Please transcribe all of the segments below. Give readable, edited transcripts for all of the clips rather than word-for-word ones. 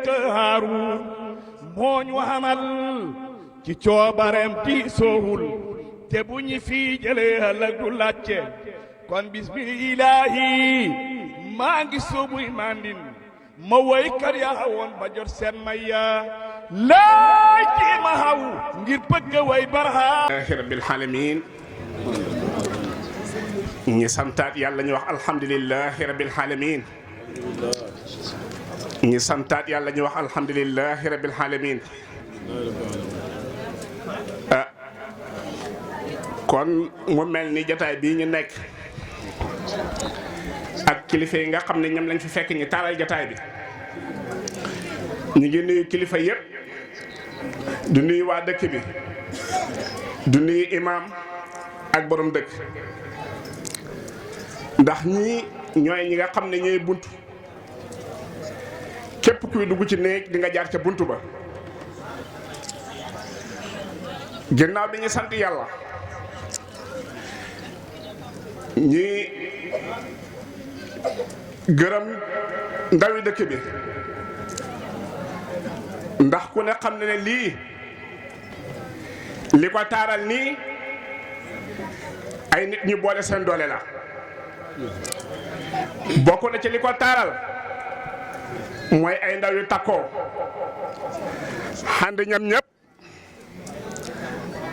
qahaaru moo ñu xamal ci coobareem tiisoowul te bu ñi fii jëlee ëllëg du làcce kon bismillaahi maa ngi soobuy mandin ma woy kar ya xawoon ba jot seen maya laay ci ma xaw ngir bëgg way barha rabbil alamin ñi santaat yàlla ñu wax alhamdulillahi rabbil alamin ñi santaat yàlla ñu wax alhamdulillahi rabbil alamin kon mu mel ni jataay bii ñu nekk ak kilifa yi nga xam ne ñoom lañ fi fekk ñi taaral jataay bi ñu ngi nuyu kilifa yépp du nuyu waa dëkk bi du nuyu imaam ak borom dëkk ndax ñii ñooy ñi nga xam ne ñooy bunt képp kuy dugg ci néeg di nga jaar ca bunt ba ginnaaw bi ñu sant yàlla ñi gërëm ndawi dëkk bi ndax ku ne xam ne lii li ko taaral nii ay nit ñu boole seen doole la bokk na ci li ko taaral mooy ay ndaw yu takkoo xand ñam ñëpp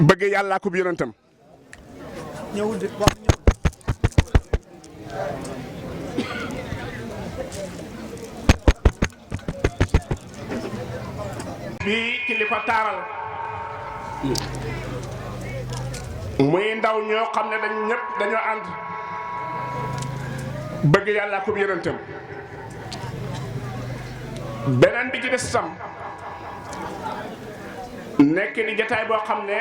bëgg yàlla ak yonentam bii ci li ko taaral muy ndaw ñoo xam ne dañ ñëpp dañoo ànd bëgg yàlla ak yonentam beneen bi ci des tam nekk di jataay boo xam ne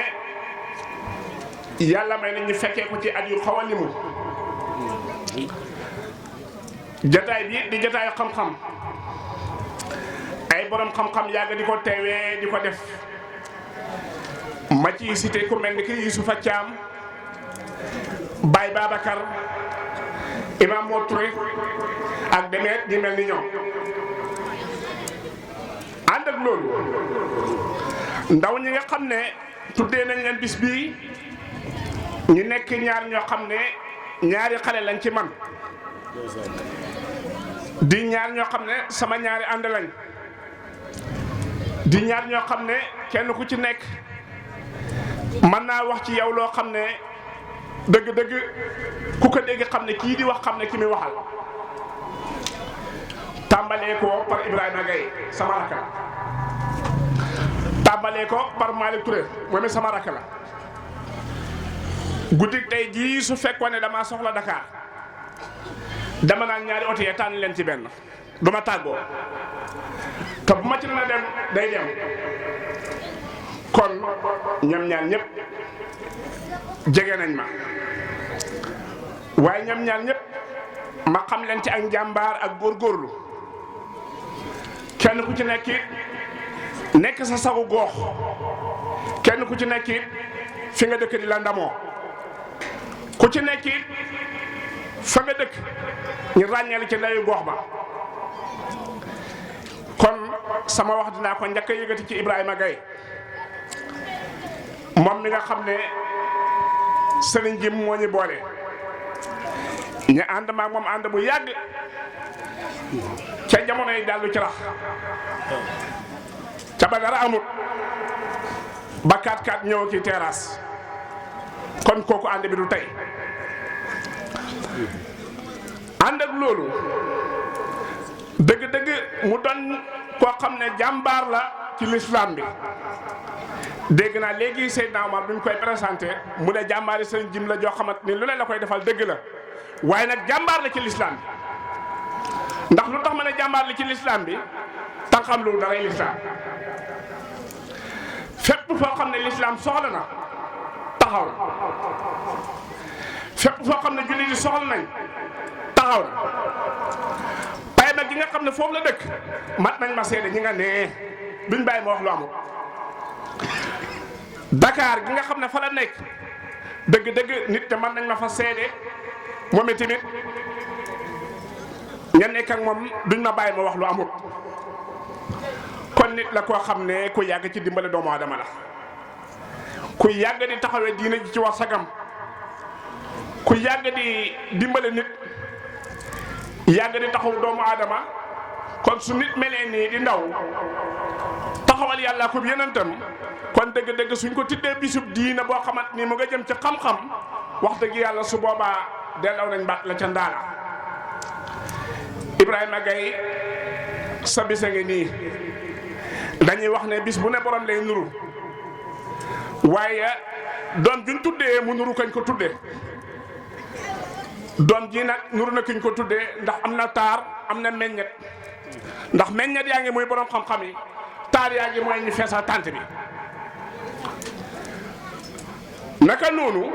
yàlla may na ñu fekkee ko ci at yu xaw a limu jataay bi di jataayu xam-xam ay borom xam-xam yàgg di ko teewee di ko def ma ci cité ku mel ni ki Yusufa Thiam Baye Babacar Imam Mor Touré ak demeet ñi mel ni ñoom ànd ak loolu ndaw ñi nga xam ne tuddee nañ leen bis bii ñu nekk ñaar ñoo xam ne ñaari xale lañ ci man di ñaar ñoo xam ne sama ñaari ànd lañ di ñaar ñoo xam ne kenn ku ci nekk mën naa wax ci yow loo xam ne dëgg-dëgg ku ko dégg xam ne kii di wax xam ne ki muy waxal tàmbalee ko par Ibrahima Gaye sama rakk la tàmbalee ko par Malick Touré moom it sama rakk la guddi tey jii su fekkoon ne damaa soxla Dakar dama naan ñaari oto yee tànn leen ci benn du ma tàggoo te bu ma ci na dem day dem kon ñoom ñaar ñëpp jege nañ ma waaye ñoom ñaar ñëpp ma xam leen ci ak njàmbaar ak góorgóorlu kenn ku ci nekk nekk sa sagu goox kenn ku ci nekk fi nga dëkk di la ndamoo ku ci nekk fa nga dëkk ñu ràññeeli ci ndayu goox ba kon sama wax dinaa ko njëkk a yëgati ci Ibrahima Gaye moom mi nga xam ne sëriñ ji moo ñu boole ñu ànd maag moom ànd bu yàgg ca jamono yi dallu ci rax ca ba dara amut ba 4-4 ñëw ci terrasse kon kooku ànd bi du tey ànd ak loolu dëgg-dëgg mu doon koo xam ne jàmbaar la ci l'islam bi dégg naa léegi Seydina Omar bi ñu koy présenté mu ne jàmbaari sëriñ jim la joo xamante ni lu ne la koy defal dëgg la waaye nag jàmbaar la ci l'islam bi ndax lu tax ma ne jàmbaar la ci l'islam bi tan xam lu daray l'islam fépp foo xam ne l'islam soxla na taxaw na fépp foo xam ne jullit yi soxla nañ taxaw na pay nag gi nga xam ne foofu la dëkk mat nañ ma seede ñi nga nee duñ bàyyi ma wax lu amul Dakar gi nga xam ne fa la nekk dëgg-dëgg nit te mën nañ ma fa seede moom itamit ña nekk ak moom duñ ma bàyyi ma wax lu amul kon nit la koo xam ne ku yàgg ci dimbale doomu aadama la ku yàgg di taxawee diina ji ci wax sagam ku yàgg di dimbale nit yàgg di taxaw doomu aadama kon su nit melee nii di ndaw taxawal yàlla ko yenentam kon dëgg-dëgg suñ ko tuddee bisub diina boo xamante ni mu nga jëm ci xam-xam wax dëgg yàlla su boobaa delloo nañ baat la ca ndaala Ibrahima Gaye sa bisa ngi nii dañuy wax ne bis bu ne borom lay nuru waaye doom juñ tuddee mu nuru kañ ko tuddee doom ji nag nuru na kiñ ko tuddee ndax am na taar am na meññet ndax meññet yaa ngi muy borom xam-xam yi taar yaa ngi mooy ñu feesal tànt bi naka noonu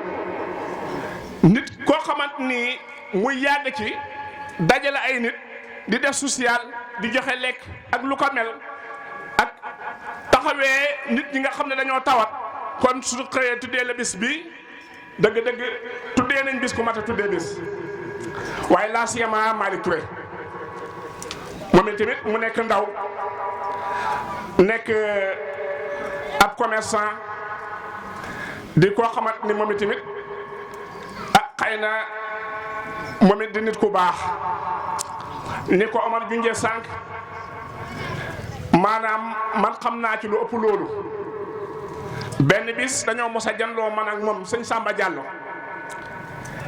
nit koo xamante ni muy yàgg ci dajale ay nit di def social di joxe lekk ak lu ko mel ak taxawee nit ñi nga xam ne dañoo tawat kon su xëyee tuddee la bis bi dëgg-dëgg tuddee nañ bis ku mat a tuddee bis waaye laa siyama Malick Touré moom tamit mu nekk ndaw nekk ab commerçant di koo xamante ni moom tamit xëy na moom it di nit ku baax ni ko Omar junjee sànq maanaam man xam naa ci lu ëpp loolu benn bis dañoo mos a janloo man ak moom sëñ Samba Diallo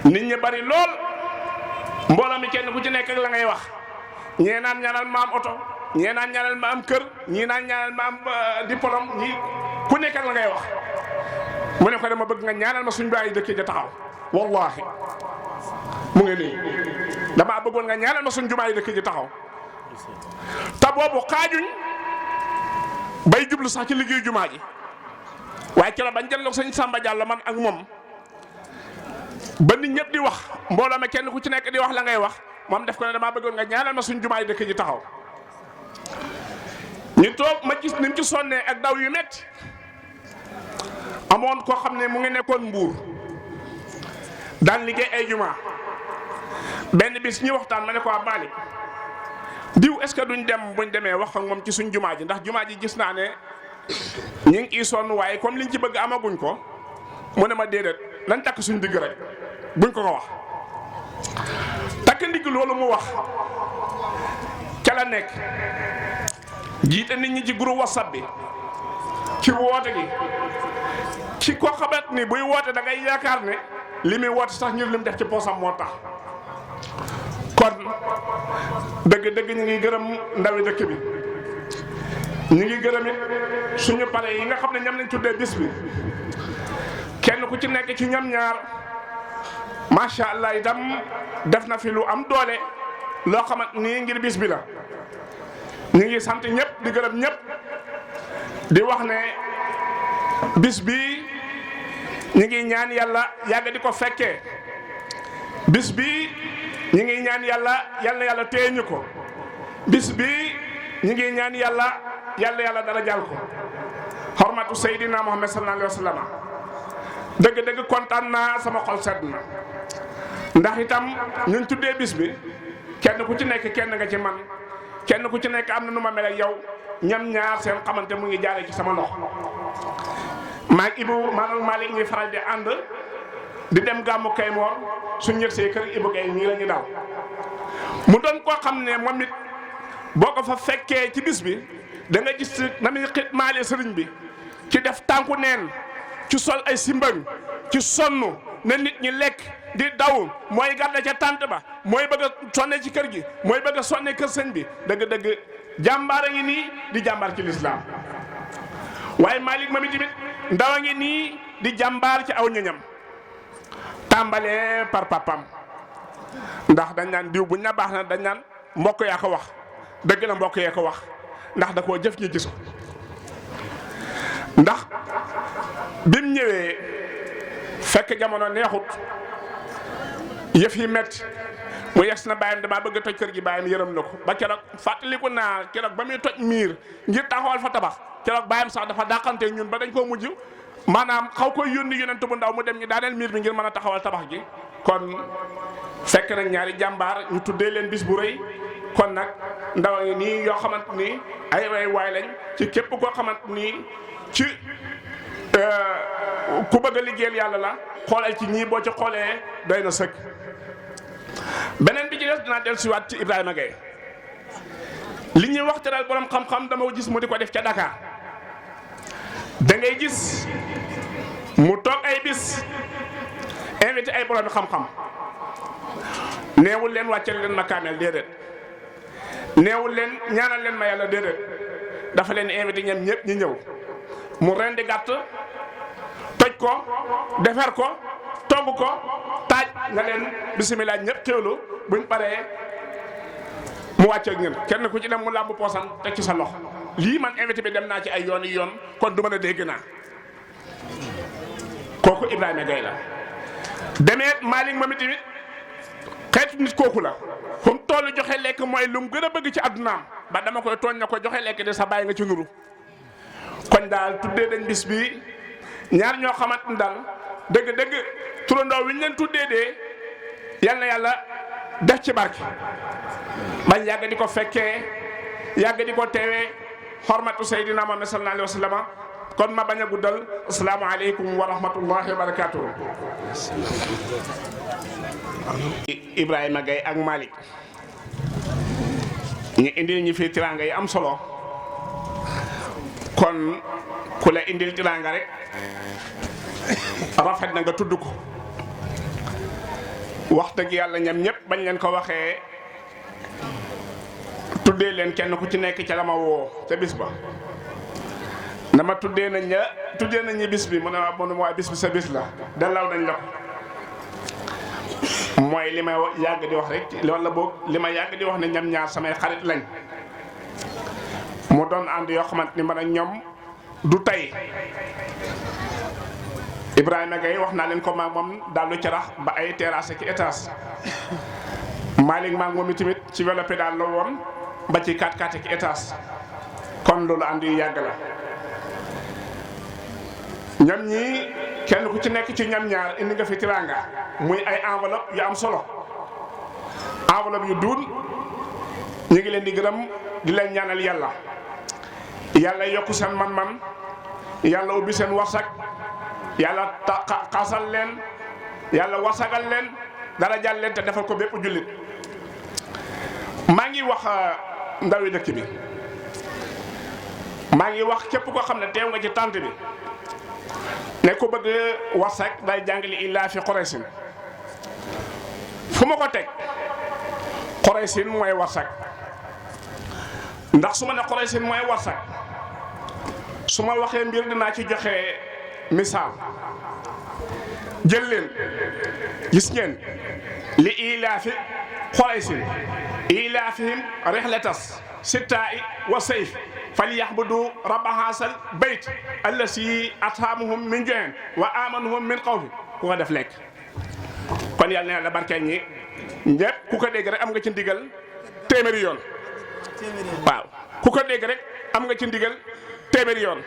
nit ñi bari lool mbooloo mi kenn ku ci nekk ak la ngay wax ñee naan ñaanal ma am oto ñee naan ñaanal ma am kër ñii naan ñaanal ma am diplôme ñii ku nekk ak la ngay wax mu ne ko dama bëgg nga ñaanal ma suñu baay dëkk ja taxaw wallahi mu ngi nii damaa bëggoon nga ñaanal ma suñu jumaa yi dëkk ji taxaw te boobu xaajuñ bay jublu sax ci liggéeyu jumaa ji waaye ci la bañ jël sëñ Samba Diallo man ak moom ba nit ñëpp di wax mbooloo ma kenn ku ci nekk di wax la ngay wax moom def ko ne damaa bëggoon nga ñaanal ma suñu jumaa yi dëkk ji taxaw ñu toog ma gis ni mu ci sonnee ak daw yu metti amoon koo xam ne mu ngi nekkoon Mbuur daan liggéey ay juma benn bis ñu waxtaan ma ne ko Malick diw est-ce que duñ dem buñ demee wax ak moom ci suñ jumaa ji ndax jumaa ji gis naa ne ñu ngi ciy sonn waaye comme liñ ci bëgg amaguñ ko mu ne ma déedéet nañ takk suñ digg rek buñ ko wax takk ndigg loolu mu wax ca la nekk jiite nit ñi ci groupe WhatsApp bi ci woote gi ci ko xamat ni buy woote da ngay yaakaar ne li muy woote sax ngir lim def ci poosam moo tax kon dëgg-dëgg ñu ngi gërëm ndawi dëkk bi ñu ngi gërëm it suñu pare yi nga xam ne ñam lañ tuddee bis bi kenn ku ci nekk ci ñam ñaar macha allah itam def na fi lu am doole loo xamante nii ngir bis bi la ñu ngi sant ñëpp di gërëm ñëpp di wax ne bis bi ñu ngi ñaan yàlla yàgg di ko fekkee bis bi ñu ngi ñaan yàlla téye ñu ko bis bi ñu ngi ñaan yàlla dara jàll ko xormatu Seydina Muhammad sallallahu alayhi wa sallam dëgg-dëgg kontaan naa sama xol sedd na ndax itam ñun tuddee bis bi kenn ku ci nekk kenn nga ci man kenn ku ci nekk am na nu ma mel ak yow ñam ñaar seen xamante mu ngi jaaree ci sama loxo maag Ibou maanaam Malick ngi faral di ànd di dem gàmmu Kaymoor suñu ñëgsee kër Ibou Gaye ñii la ñu daw mu doon koo xam ne moom it boo ko fa fekkee ci bis bi da nga gis na muy xitmaale sëriñ bi ci def tànku neen ci sol ay simbang ci sonn na nit ñi lekk di daw mooy garda ca tànt ba mooy bëgg a sonne ci kër gi mooy bëgg a sonne kër sëñ bi dëgg-dëgg jàmbaar a ngi nii di jàmbaar ci lislaam waaye Malick moom itamit ndaw a ngi nii di jàmbaar ci aw ñoñam tàmbalee par papam ndax dañ naan diw buñ na baax na dañ naan mbokk yaa ko wax dëgg la mbokk yee ko wax ndax da koo jëf ñu gis ko ndax bim ñëwee fekk jamono neexut yëf yi metti mu yegg na bàyyam damaa bëgg a toj kër gi bàyyam yërëm na ko ba keroog fàttaliku naa keroog ba muy toj miir ngir taxawal fa tabax keroog bàyyam sax dafa dàqante ñun ba dañ koo mujj maanaam xaw koy yónni yonent bu ndaw mu dem ñi daaneel miir bi ngir mën a taxawal tabax gi kon fekk nag ñaari jàmbaar ñu tuddee leen bis bu rëy kon nag ndaw yi nii yoo xamante ni ay waay lañ ci képp koo xamante ni ci ku bëgg a liggéeyal yàlla la xoolal ci ñii boo ci xoolee doy na sëkk. beneen bi ci des dinaa dellusiwaat ci Ibrahima Gaye li ñuy waxtaanal borom xam-xam dama gis mu di ko def ca Dakar da ngay gis mu toog ay bis invité ay borom xam-xam neewul leen wàcceel leen ma kaamel déedéet neewul leen ñaanal leen ma yàlla déedéet dafa leen invité ñoom ñëpp ñu ñëw mu rendi gàtt toj ko defar ko togg ko taaj nga leen bisimilah ñëpp xéwlu buñ paree mu wàcce ak ñun kenn ku ci dem mu làmb poosan teg ci sa loxo lii man invité bi dem naa ci ay yoon yi yoon kon du mën a dégg naa kooku Ibrahima Gaye la. demeet Malick moom itamit xeetu nit kooku la fu mu toll joxe lekk mooy lu mu gën a bëgg ci addunaam ba dama koy tooñ na ko joxe lekk de sa bàyyi nga ci nuru kon daal tuddee dañ bis bi ñaar ñoo xamante ni daal dëgg-dëgg turandoo wi ñu leen tuddee dee yal na yàlla def ci barke bañ yàgg di ko fekkee yàgg di ko teewee xormatu Seydina Muhammad sallallahu alayhi wa sallam kon ma bañ a guddal asalaamaaleykum wa rahmatullahi wa barakaatu. Ibrahima Gaye ak Malick ñu indil ñi fi tiranga yi am solo kon ku la indil tiranga rek rafet na nga tudd ko wax dëgg yàlla ñam ñëpp bañ leen ko waxee tuddee leen kenn ku ci nekk ca la ma woo ca bis ba dama tuddee nañ ñi bis bi mu ne waa bis bi sa bis la dalaw nañ la ko mooy li may yàgg di wax rek walla boog li ma yàgg di wax ne ñam ñaar samay xarit lañ mu doon ànd yoo xamante ni man ak ñoom du tey Ibrahima Gaye wax naa leen ko maag moom daal lu carax ba ay terrasse ki étage Malick maag moom itamit ci vélo pédale la woon ba ci 4x4 ki étage kon loolu ànd yu yàgg la ñam ñii kenn ku ci nekk ci ñam ñaar indi nga fi tiranga muy ay enveloppe yu am solo enveloppe yu duun ñu ngi leen di gërëm di leen ñaanal yàlla yokk seen man-man yàlla ubbi seen warsak yàlla xasal leen yàlla warsagal leen dara jàll leen te defal ko bépp jullit maa ngi wax ndawi dëkk bi maa ngi wax képp koo xam ne teew nga ci tànt bi ne ko bëgg warsak day jàngali illaa fi Quraysin fu ma ko teg Quraysin mooy warsak ndax su ma ne Quraysin mooy warsak su ma waxee mbir dinaa ci joxe misaal jël leen gis ngeen li ilaafi Quraysin ilaafihim rihlatas sittaa'i wa sayf falyaxbudu rabba haasal bayt allasi at'amahum min ju'in wa amanahum min xawf ku ko def lekk kon yàlla na yàlla barkeel ñi ñëpp ku ko dégg rek am nga ci ndigal téeméeri yoon waaw ku ko dégg rek am nga ci ndigal téeméeri yoon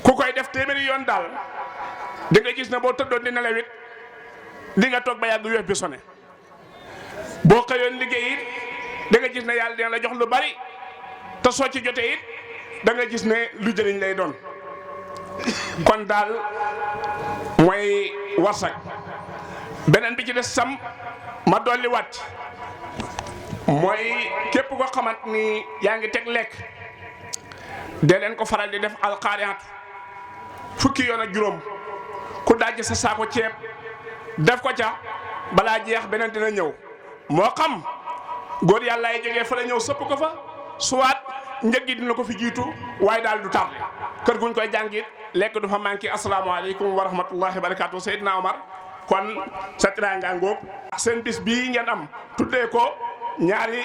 ku koy def téeméeri yoon daal di nga gis ne boo tëddoon di nelaw it di nga toog ba yàgg weef bi sone boo xëyoon liggéey it da nga gis ne yàlla dina la jox lu bari te soo ci jotee it da nga gis ne lu jëriñ lay doon kon daal mooy warsak beneen bi ci des sam ma dolli waat mooy képp ko xamant ni yaa ngi teg lekk de leen ko faral di def alxaariat fukki yoon ak juróom ku dajj sa saako ceeb def ko ca balaa jeex beneen dina ñëw moo xam góor yàlla ay jógee fa la ñëw sëpp ko fa soit njëg gi dina ko fi jiitu waaye daal du tardé kër guñ koy jàngit lekk du fa manqué asalaamaaleykum wa rahmatullahi wa barakaatu Seydina Omar kon sa tiraanga ngoog seen bis bii ngeen am tuddee ko ñaari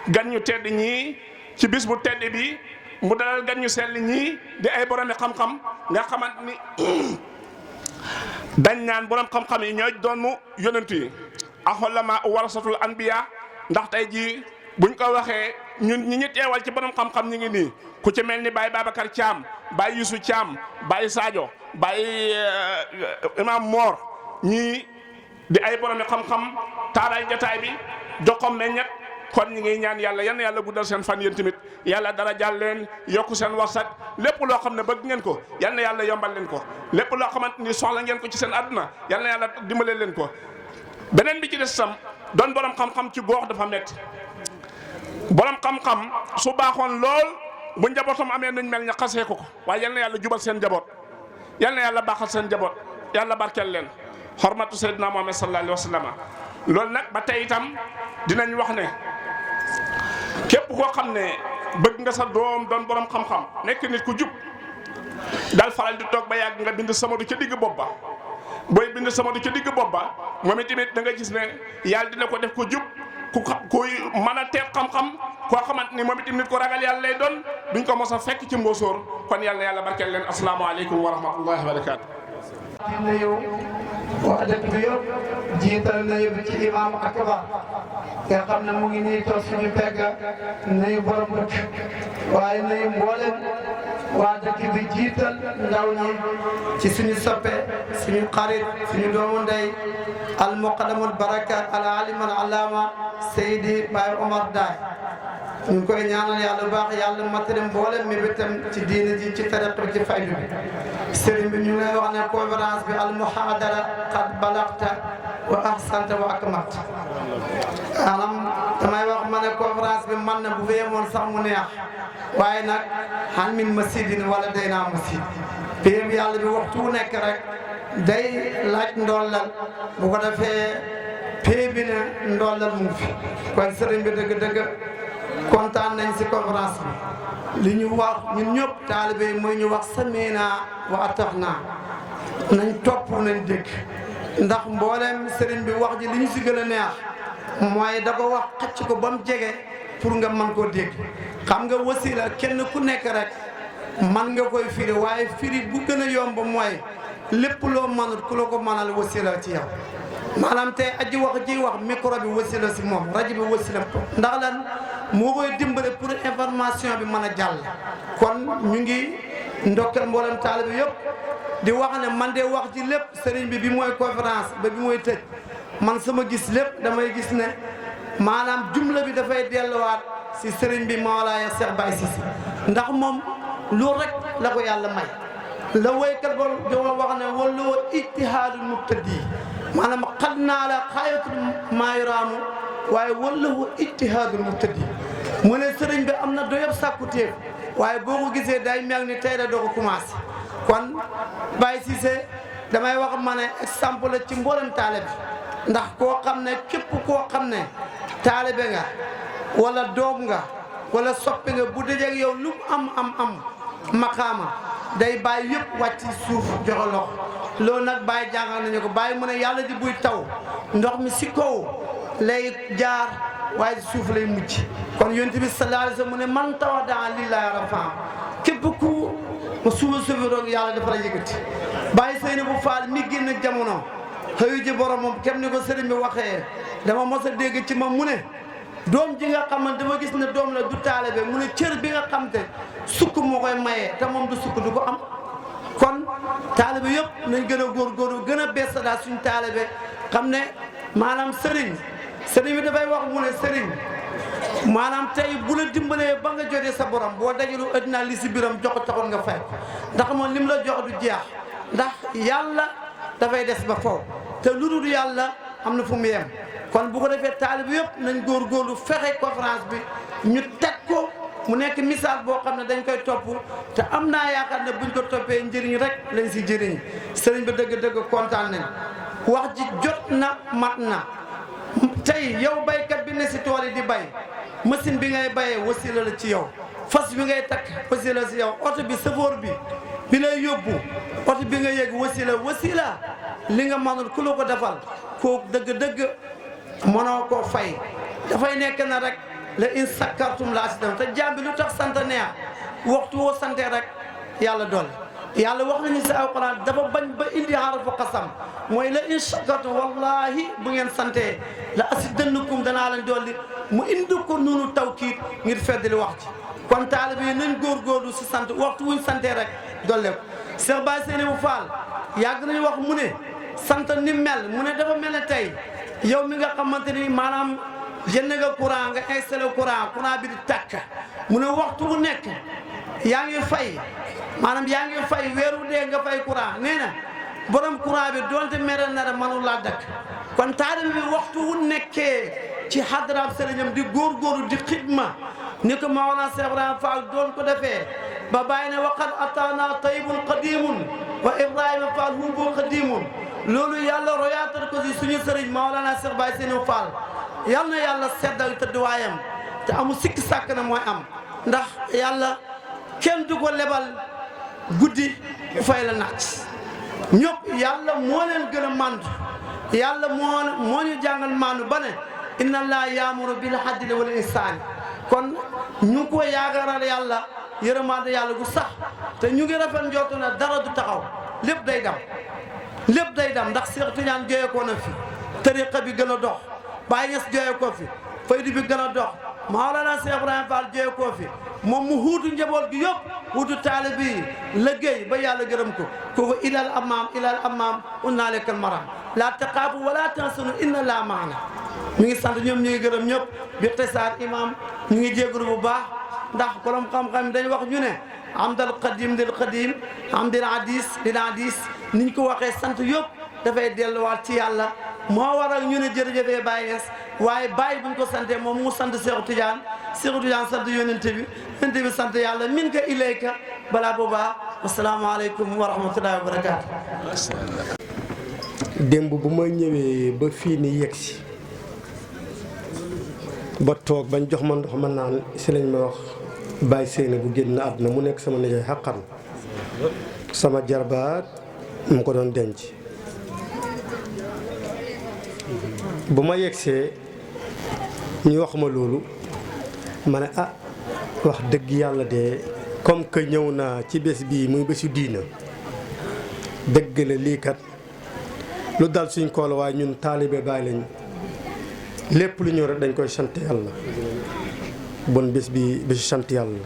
gan ñu tedd ñii ci bis bu tedd bi mu dalal gan ñu sell ñii di ay boromi xam-xam nga xamante ni dañ naan borom xam-xam yi ñooy doon mu yonent yi axolama warasatul anbiya ndax tey jii buñ ko waxee ñun ñi ñu teewal ci borom xam-xam ñi ngi nii ku ci mel ni Baye Babacar Thiam Baye Youssou Thiam Baye Sadio Baye Imam Mor ñii di ay boromi xam-xam taaral jataay bi jox ko meññet kon ñi ngi ñaan yàlla yan yàlla guddal seen fan yéen tamit yàlla dara jàll leen yokku seen warsak lépp loo xam ne bëgg ngeen ko yal na yàlla yombal leen ko lépp loo xamante ni soxla ngeen ko ci seen àdduna yal na yàlla dimbale leen ko. beneen bi ci des sam doon borom xam-xam ci gox dafa métti borom xam-xam su baaxoon lool bu njabootam amee nuñ mel ña xasee ko waaye yal na yàlla jubal seen njaboot yal na yàlla baaxal seen njaboot yàlla barkeel leen xormatu Seydina Muhammad sallallahu alayhi wa sallam. loolu nag ba tey itam dinañ wax ne képp koo xam ne bëgg nga sa doom doon borom xam-xam nekk nit ku jub daal faral di toog ba yàgg nga bind samadu ca digg bopp ba booy bind samadu ca digg bopp ba moom itamit da nga gis ne yàlla dina ko def ko jub kuy mën a teeb xam-xam koo xamante ni moom itam nit ko ragal yàlla lay doon duñ ko mos a fekk ci mbóosóor kon yàlla na yàlla barkeel leen asalaamaaleykum wa rahmatullahi wa barakaatu. di nuyu waa dëkk bi yëpp jiital nuyu bi ci imam akbar nga xam ne mu ngi nii toog suñu pegg nuyu borom dëkk waaye nuyu mboolem waa dëkk bi jiital ndaw ñi ci suñu soppe suñu xarit suñu doomu ndey al muqaddamul baraka al alim al allama Seydi Baye Omar Daay ñu ngi koy ñaanal yàlla bu baax yàlla matale mboolem mi bitam ci diina ji ci tariqa bi ci faydu bi sëriñ bi ñu ngi lay wax ne conférence bi al muhadara qad balagta wa ahsanta wa akmalta maanaam damay wax ma ne conférence bi man na bu fa yemoon sax mu neex waaye nag hal min masidin wala day naa masid bi yàlla bi waxtu wu nekk rek day laaj ndollal bu ko defee pee bi ne ndollal mu fi kon sëriñ bi dëgg-dëgg kontaan nañ si conférence bi li ñu wax ñun ñëpp taalibe yi mooy ñu wax samiina wa ataxna nañ topp nañ dégg ndax mboolem sëriñ bi wax ji li ñu si gën a neex mooy da ko wax xëcc ko ba mu jege pour nga mën koo dégg xam nga wasila kenn ku nekk rek man nga koy firi waaye firi bu gën a yomb mooy lépp loo mënut ku la ko mënal wasila ci yow maanaam tey aji wax ji wax micro bi wasila si moom rajo bi wasila ndax lan moo koy dimbale pour information bi mën a jàll kon ñu ngi ndokkal mboolem taalibe yëpp di wax ne man de wax ji lépp sëriñ bi mooy conférence ba bi mooy tëj man sama gis lépp damay gis ne maanaam jumla bi dafay delluwaat si sëriñ bi Mawlaaya Cheikh Baye Cissé ndax moom loolu rek la ko yàlla may la woykat ba dama wax ne walloo ijtihaadul muqtadi maanaam xad naa la xaayatul maayuraamu waaye wallahu ijtihaadul muqtadi mu ne sëriñ bi am na doyob sàkkuteef waaye boo ko gisee day mel ni tey la doo ko commencé kon Baye Cissé damay wax ma ne exemple la ci mboolem taalibe bi ndax koo xam ne képp koo xam ne taalibe nga wala doom nga wala soppi nga bu dëjeeg yow lu mu am maqaama day bàyyi yëpp wàcc suuf joxe loxo loolu nag Baye jàngal nañu ko Baye mu ne yàlla di buy taw ndox mi si kaw lay jaar waaye suuf lay mujj kon yonent bi sallallahu alayhi wa sallam mu ne man tawadaa lillahi rafa képp ku ma suuba suufiroog yàlla dafa la yëkkati Baye Seynabou Fall mi génn jamono xëyu ji boromam kem ni ko sëriñ bi waxee dama mos a dégg ci ma mu ne doom ji nga xamante dama gis ne doom la du taalibe mu ne cër bi nga xam te sukk moo koy mayee te moom du sukk du ko am kon taalibe yëpp nañ gën a góorgóorlu gën a bees daal suñu taalibe xam ne maanaam sëriñ bi dafay wax mu ne sëriñ maanaam tey bu la dimbalee ba nga jotee sa borom boo dajalu addinaa li si biram jox taxoon nga fay ndax moom lim la jox du jeex ndax yàlla dafay des ba faw te lu dul yàlla am na fu mu yem kon bu ko defee taalibe yëpp nañ góorgóorlu fexe conférence bi ñu teg ko mu nekk misaal boo xam ne dañ koy topp te am naa yaakaar ne buñ ko toppee njëriñ rek lañ si jëriñ sëriñ bi dëgg-dëgg kontaan nañ wax ji jot na mat na tey yow baykat bi ne si tool yi di bay machine bi ngay bayee wasila la ci yow fas bi ngay takk wasila si yow oto bi safoor bi lay yóbbu oto bi nga yëg wasila li nga mënul ku la ko defal koo dëgg-dëgg mënoo koo fay dafay nekk na rek la in sakkartum la asitam te jaam bi lu tax sant neex waxtu woo sante rek yàlla dolli yàlla wax nañu si alquran dafa bañ ba indi xarafu xasam mooy la in sakkartum wallahi bu ngeen santee la asidannakum danaa leen dolli mu indi ko nunu tawkiit ngir feddali wax ci kon taalibe yi nañ góorgóorlu si sant waxtu wuñ santee rek dolle ko Cheikh Baye Seynabou Fall yàgg nañu wax mu ne sant ni mel mu ne dafa mel ne tey yow mi nga xamante ni maanaam jënd nga courant nga installé courant bi di tàkk mu ne waxtu bu nekk yaa ngi fay maanaam yaa ngi fay weeru dee nga fay courant nee na borom courant bi donte mere na la mënul laa dakk kon taalibe bi waxtu wu nekkee ci hadrab sëriñam di góorgóorlu di xidma ni ko Mawlana Cheikh Ibrahima Fall doon ko defee ba bàyyi ne waqad ataana tayyibun qadimun wa Ibrahima Fall hubu qadimun loolu yàlla royaatal ko si suñu sëriñ Mawlana Cheikh Baye Seynou Fall yal na yàlla seddal tëdduwaayam te amul sikki sàkk na mooy am ndax yàlla kenn du ko lebal guddi fay la naaj ñëpp yàlla moo leen gën a màndu yàlla moo ñu jàngal màndu ba ne inna allaha yaamuru bil adli wal ihsaani kon ñu ngi ko yaakaaral yàlla yërëmaande yàlla gu sax te ñu ngi rafet njortu na dara du taxaw lépp day dem ndax Cheikh Tidiane jooye ko na fi tariqa bi gën a dox Baye Niass jooye ko fi faydu bi gën a dox Mawlana Cheikh Ibrahima Fall jooye ko fi moom mu huutu njaboot gi yëpp huutu taalibe yi liggéey ba yàlla gërëm ko kooku ilal amam unnaalekal maram la taqaafu wala tansunu inna laa maana mi ngi sant ñoom ñu ngi gërëm ñëpp bi tesaar imam ñu ngi jégalu bu baax ndax borom xam-xam dañ wax ñu ne amdal qadim dil qadim amdil hadis dil hadis niñ ko waxee sant yëpp dafay delluwaat ci yàlla moo waral ñu ne jërëjëfee Baye Niass waaye Baye buñ ko santee moom mu sant Cheikh Tidiane sant yonente bi sant yàlla min ka ilayka balaa boobaa asalaamaaleykum wa rahmatullahi wa barakaatu. démb bu ma ñëwee ba fii ni yegsi ba toog bañ jox ma ndox ma naan si lañ ma wax Baye Seynou bu génn àdduna mu nekk sama nijaay xaqan sama jarbaat mu ko doon denc. bu ma yegsee ñu wax ma loolu ma ne wax dëgg yàlla de comme que ñëw naa ci bés bii muy bésu diina dëgg la lii kat lu dal suñ kool waaye ñun taalibe Baay lañ lépp lu ñëw rek dañ koy sant yàlla bon bés bi bésu sant yàlla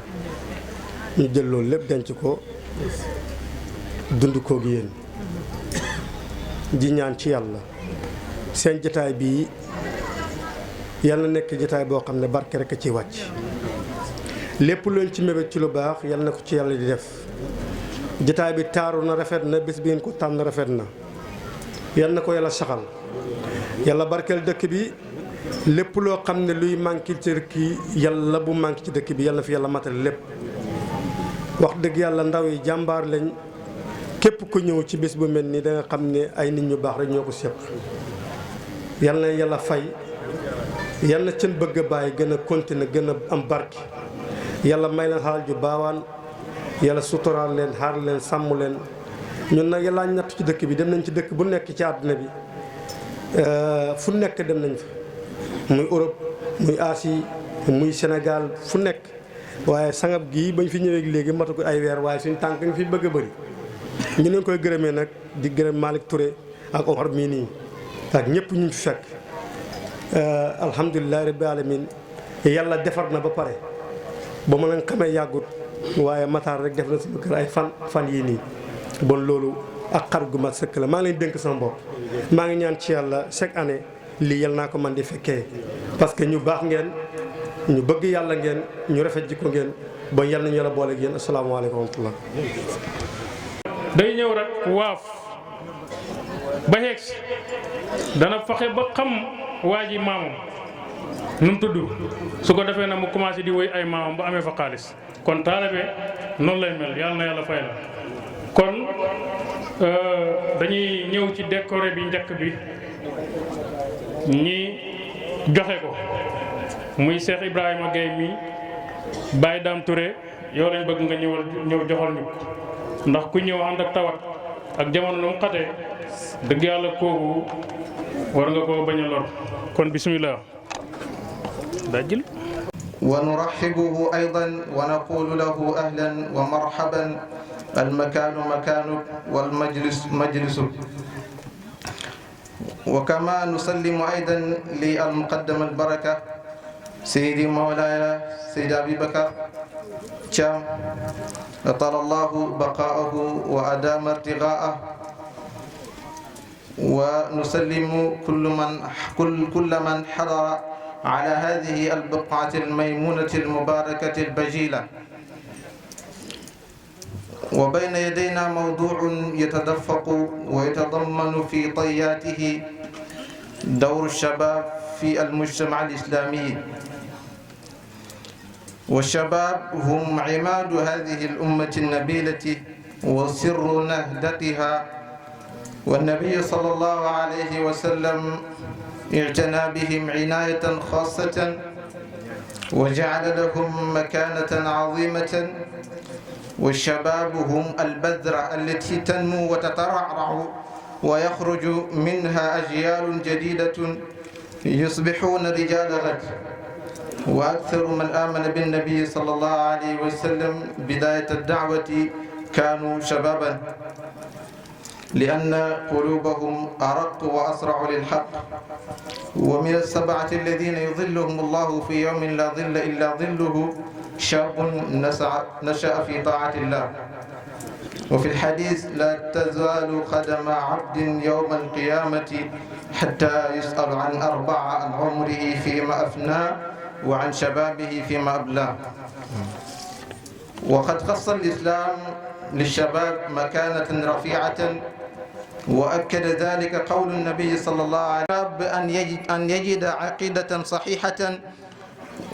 ñu jël loolu lépp denc ko dund koog yéen ji ñaan ci yàlla seen jataay bii yàlla nekk jataay boo xam ne barke rek a ci wàcc lépp luñ ci mébét ci lu baax yàlla na ko ci yàlla di def jataay bi taaru na rafet na bés bi ngeen ko tànn rafet na yàlla na ko yàlla saxal yàlla barkeel dëkk bi lépp loo xam ne luy manqué ci dëkk yi yàlla bu manqué ci dëkk bi yàlla na fi yàlla matale lépp wax dëgg yàlla ndaw yi jàmbaar lañ képp ku ñëw ci bés bu mel nii da nga xam ne ay nit ñu baax rek ñoo ko séq yal na yàlla fay yal na seen bëgg a bàyyi gën a continuer gën a am barke yàlla may leen xalal ju baawaan yàlla suturaal leen xaar leen sàmm leen ñun nag yàlla natt ci dëkk bi dem nañ ci dëkk bu nekk ci àdduna bi fu nekk dem nañ fa muy Europe muy Asie muy Sénégal fu nekk waaye sangab gii bañ fi ñëwee léegi matu ko ay weer waaye suñ tànk nga fi bëgg a bëri ñu leen koy gërëmee nag di gërëm Malick Touré ak Omar mii nii ak ñëpp ñu fi fekk alhamdulilah rabbi alamin yàlla defar na ba pare ba ma leen xamee yàggut waaye Matar rek def na sama kër ay fan yii nii bon loolu ak xar gu mat sëkk la maa ngi leen dénk sama bopp maa ngi ñaan ci yàlla chaque année lii yal naa ko man di fekkee parce que ñu baax ngeen ñu bëgg yàlla ngeen ñu rafet jikko ngeen bon yal nañu yàlla boole ak yéen asalaamaaleykum wa rahmatullah day ñëw rek waaf ba xeeg si dana fexe ba xam waa ji maamam nu mu tudd su ko defee na mu commencé di woy ay maamam ba amee fa xaalis kon taalibe noonu lay mel yàlla na yàlla fay la kon dañuy ñëw ci décoré bi njëkk bi ñi joxe ko muy Cheikh Ibrahima Gueye mi Baye Dame Touré yow lañ bëgg nga ñëw joxal ñu ndax ku ñëw ànd ak tawat ak jamono nu mu xatee dëgg yàlla kooku war nga koo bañ a lor kon bismillah dajil ونرحبه أيضا ونقول له أهلا ومرحبا المكان مكانك والمجلس مجلسك وكما نسلم أيضا للمقدم البركة سيدي مولاي سيد أبي بكر شام أطال الله بقاءه وأدام ارتغاءه ونسلم كل من حضر على هذه البقعة الميمونة المباركة البجيلة. وبين يدينا موضوع يتدفق ويتضمن في طياته دور الشباب في المجتمع الإسلامي. والشباب هم عماد هذه الأمة النبيلة وسر نهضتها، والنبي صلى الله عليه وسلم اعتنى بهم عناية خاصة وجعل لهم مكانة عظيمة. والشباب هم البذرة التي تنمو وتترعرع ويخرج منها أجيال جديدة يصبحون رجال غد. وأكثر من آمن بالنبي صلى الله عليه وسلم بداية الدعوة كانوا شبابا، لأن قلوبهم أرق وأسرع للحق. ومن السبعة الذين يظلهم الله في يوم لا ظل إلا ظله شاب نشأ في طاعة الله. وفي الحديث لا تزال قدم عبد يوم القيامة حتى يسأل عن أربع: عن عمره فيما أفناه، وعن شبابه فيما أبلاه. وقد خص الإسلام للشباب مكانة رفيعة، وأكد ذلك قول النبي صلى الله عليه وسلم أن يجد عقيدة صحيحة،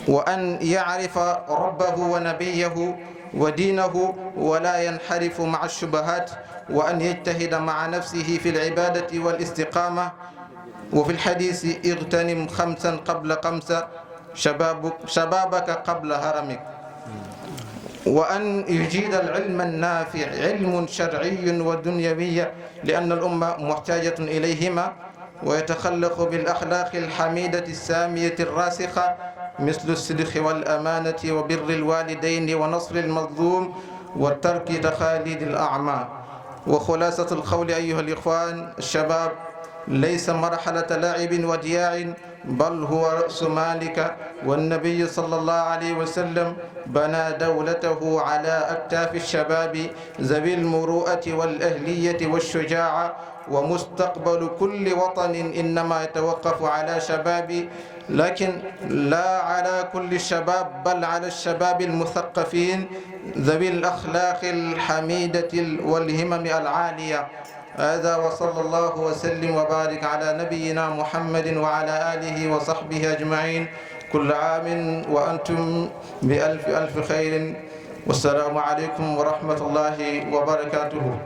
وأن يعرف ربه ونبيه ودينه ولا ينحرف مع الشبهات، وأن يجتهد مع نفسه في العبادة والاستقامة. وفي الحديث: اغتنم 5 قبل 5، شبابك قبل هرمك. وأن يجيد العلم النافع، علم شرعي ودنيوي، لأن الأمة محتاجة إليهما، ويتخلق بالأخلاق الحميدة السامية الراسخة، مثل الصدق والأمانة وبر الوالدين ونصر المظلوم وترك تخاليد الأعمى. وخلاصة القول أيها الإخوان، الشباب ليس مرحلة لعب ودياع، بل هو رأس مالك. والنبي صلى الله عليه وسلم بنى دولته على أكتاف الشباب ذوي المروءة والأهلية والشجاعة. ومستقبل كل وطن إنما يتوقف على شباب، لكن لا على كل الشباب، بل على الشباب المثقفين ذوي الأخلاق الحميدة والهمم العالية. هذا، وصلى الله وسلم وبارك على نبينا محمد وعلى آله وصحبه أجمعين. كل عام وأنتم بألف ألف خير، والسلام عليكم ورحمة الله وبركاته.